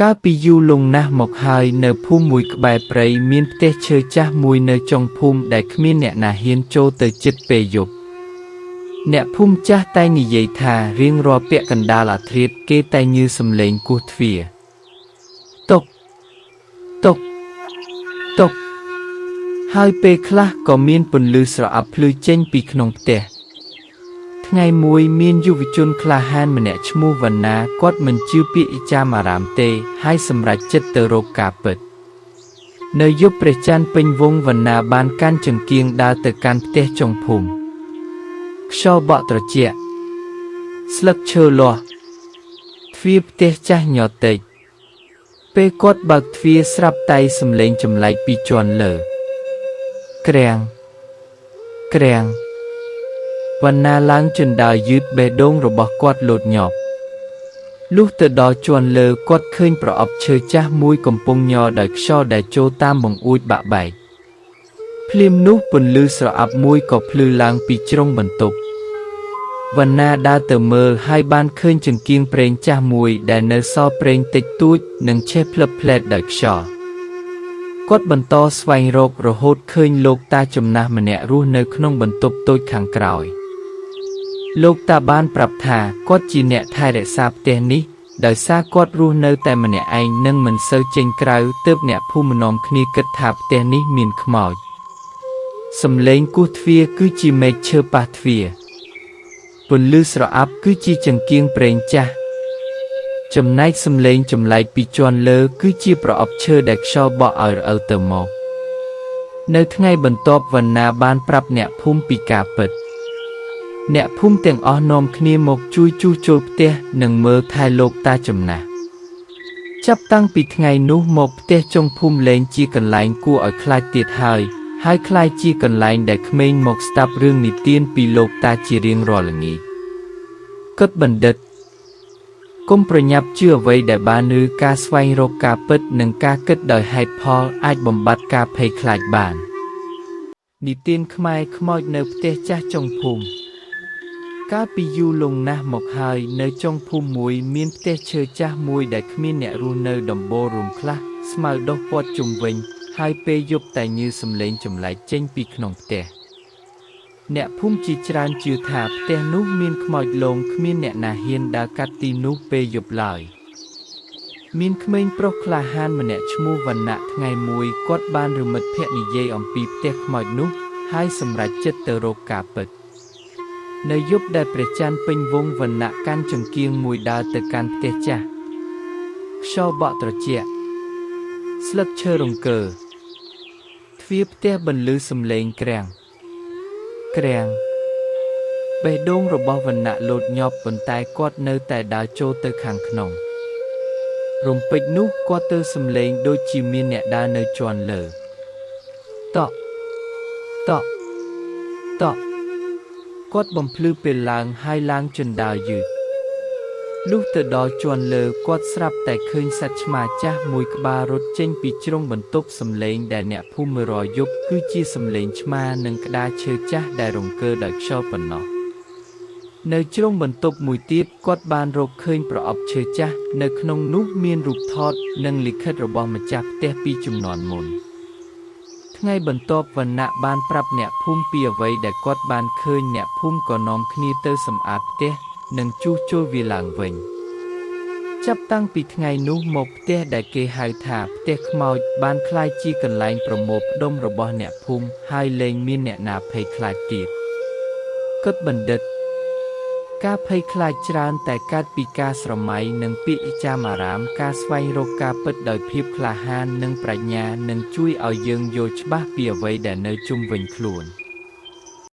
កាលពីយូរលង់ណាស់មកហើយនៅភូមិមួយក្បែរព្រៃមានផ្ទះឈើចាស់មួយនៅចុងភូមិដែលគ្មានអ្នកណាហ៊ានចូលទៅជិតពេលយប់អ្នកភូមិចាស់តែងនិយាយថារៀងរាល់ពាក់កណ្ដាលអាធ្រាត្រគេតែងញឺសំឡេងគោះទ្វារតុកតុកតុកហើយពេលខ្លះក៏មានពន្លឺស្រអាប់ភ្លឺចេញពីក្នុងផ្ទះ ថ្ងៃមួយមានយុវជនក្លាហានម្នាក់ឈ្មោះវណ្ណាគាត់មិនជឿពាក្យចាមអារាមទេហើយសម្រេចចិត្តទៅរកការពិត នៅយប់ព្រះច័ន្ទពេញវង់វណ្ណាបានកាន់ចង្គៀងដើរទៅកាន់ផ្ទះចុងភូមិខ្យល់បក់ត្រជាក់ស្លឹកឈើលាស់ទ្វារផ្ទះចាស់ញ័រតិចពេលគាត់បើកទ្វារស្រាប់តែសំឡេងចម្លែកពីជាន់លើក្រាំងក្រាំង វណ្ណាឡើងជណ្ដើរយឺតបេះដូងរបស់គាត់លោតញាប់លុះទៅដល់ជាន់លើគាត់ឃើញប្រអប់ឈើចាស់មួយកំពុងញ័រដោយខ្យល់ដែលចូលតាមបង្អួចបាក់បែកភ្លាមនោះពន្លឺស្រអាប់មួយក៏ភ្លឺឡើងពីជ្រុងបន្ទប់វណ្ណាដើរទៅមើលហើយបានឃើញចង្គៀងប្រេងចាស់មួយដែលនៅសល់ប្រេងតិចតួចនិងឆេះផ្លឹបផ្លែតដោយខ្យល់គាត់បន្តស្វែងរករហូតឃើញលោកតាចំណាស់ម្នាក់រស់នៅក្នុងបន្ទប់តូចខាងក្រោយ លោកតាបានប្រាប់ថាគាត់ជាអ្នកថែរក្សាផ្ទះនេះដោយសារគាត់រស់នៅតែម្នាក់ឯងនិងមិនសូវចេញក្រៅទើបអ្នកភូមិនាំគ្នាគិតថាផ្ទះនេះមានខ្មោចសំឡេងគោះទ្វារគឺជាមែកឈើប៉ះទ្វារពន្លឺស្រអាប់គឺជាចង្គៀងប្រេងចាស់ចំណែកសំឡេងចម្លែកពីជាន់លើគឺជាប្រអប់ឈើដែលខ្យល់បក់ឲ្យរអិលទៅមកនៅថ្ងៃបន្ទាប់វណ្ណាបានប្រាប់អ្នកភូមិពីការពិត អ្នកភូមិទាំងអស់នាំគ្នាមកជួយជួសជុលផ្ទះនិងមើលថែលោកតាចំណាស់ចាប់តាំងពីថ្ងៃនោះមកផ្ទះចុងភូមិលែងជាកន្លែងគួរឲ្យខ្លាចទៀតហើយហើយក្លាយជាកន្លែងដែលក្មេងមកស្ដាប់រឿងនិទានពីលោកតាជារៀងរាល់ល្ងាចគិតបណ្ឌិតកុំប្រញាប់ជឿអ្វីដែលបានឬការស្វែងរកការពិតនិងការគិតដោយហេតុផលអាចបំបត្តិការភ័យខ្លាចបាន និទានខ្មែរខ្មោចនៅផ្ទះចាស់ចុងភូមិ កាលពីយូរលង់ណាស់មកហើយនៅចុងភូមិមួយមានផ្ទះឈើចាស់មួយដែលគ្មានអ្នករស់នៅដំបូលរួមខ្លះស្មៅដុះព័ទ្ធជុំវិញហើយពេលយប់តែញឺសំឡេងចម្លែកចេញពីក្នុងផ្ទះអ្នកភូមិជាច្រើនជឿថាផ្ទះនោះមានខ្មោចលងគ្មានអ្នកណាហ៊ានដើរកាត់ទីនោះពេលយប់ឡើយមានក្មេងប្រុសក្លាហានម្នាក់ឈ្មោះវណ្ណៈថ្ងៃមួយគាត់បានឬមិត្តភក្តិនិយាយអំពីផ្ទះខ្មោចនោះហើយសម្រេចចិត្តទៅរកការពិត នៅយប់ដែលព្រះច័ន្ទពេញវង់វណ្ណៈកាន់ចង្គៀងមួយដើរទៅកាន់ផ្ទះចាស់ខ្យល់បក់ត្រជាក់ស្លឹកឈើរង្គើទ្វារផ្ទះបន្លឺសំឡេងក្រាំងក្រាំងបេះដូងរបស់វណ្ណៈលោតញាប់ប៉ុន្តែគាត់នៅតែដើរចូលទៅខាងក្នុងរំពេចនោះគាត់ទើសំឡេងដូចជាមានអ្នកដើរនៅជាន់លើតក់តក់តក់ គាត់បំភ្លឺពេលឡើងហើយឡើងជណ្ដើរយឺតលុះទៅដល់ជាន់លើគាត់ស្រាប់តែឃើញសត្វឆ្មាចាស់មួយក្បាលរត់ចេញពីជ្រុងបន្ទប់សំឡេងដែលអ្នកភូមិរយប់គឺជាសំឡេងឆ្មានិងក្តារឈើចាស់ដែលរង្គើដោយខ្យល់ប៉ុណ្ណោះនៅជ្រុងបន្ទប់មួយទៀតគាត់បានរកឃើញប្រអប់ឈើចាស់នៅក្នុងនោះមានរូបថតនិងលិខិតរបស់ម្ចាស់ផ្ទះពីជំនាន់មុន ថ្ងៃបន្ទាប់វណ្ណៈបានប្រាប់អ្នកភូមិពីអ្វីដែលគាត់បានឃើញអ្នកភូមិក៏នាំគ្នាទៅសម្អាតផ្ទះនិងជួសជុលវាឡើងវិញចាប់តាំងពីថ្ងៃនោះមកផ្ទះដែលគេហៅថាផ្ទះខ្មោចបានក្លាយជាកន្លែងប្រមូលផ្ដុំរបស់អ្នកភូមិហើយលែងមានអ្នកណាភ័យខ្លាចទៀតគិតបណ្ឌិត ការភ័យខ្លាចច្រើនតែកើតពីការស្រមៃនិងពាក្យចាមអារាមការស្វែងរកការពិតដោយភាពក្លាហាននិងប្រាជ្ញានឹងជួយឲ្យយើងយល់ច្បាស់ពីអ្វីដែលនៅជុំវិញខ្លួន។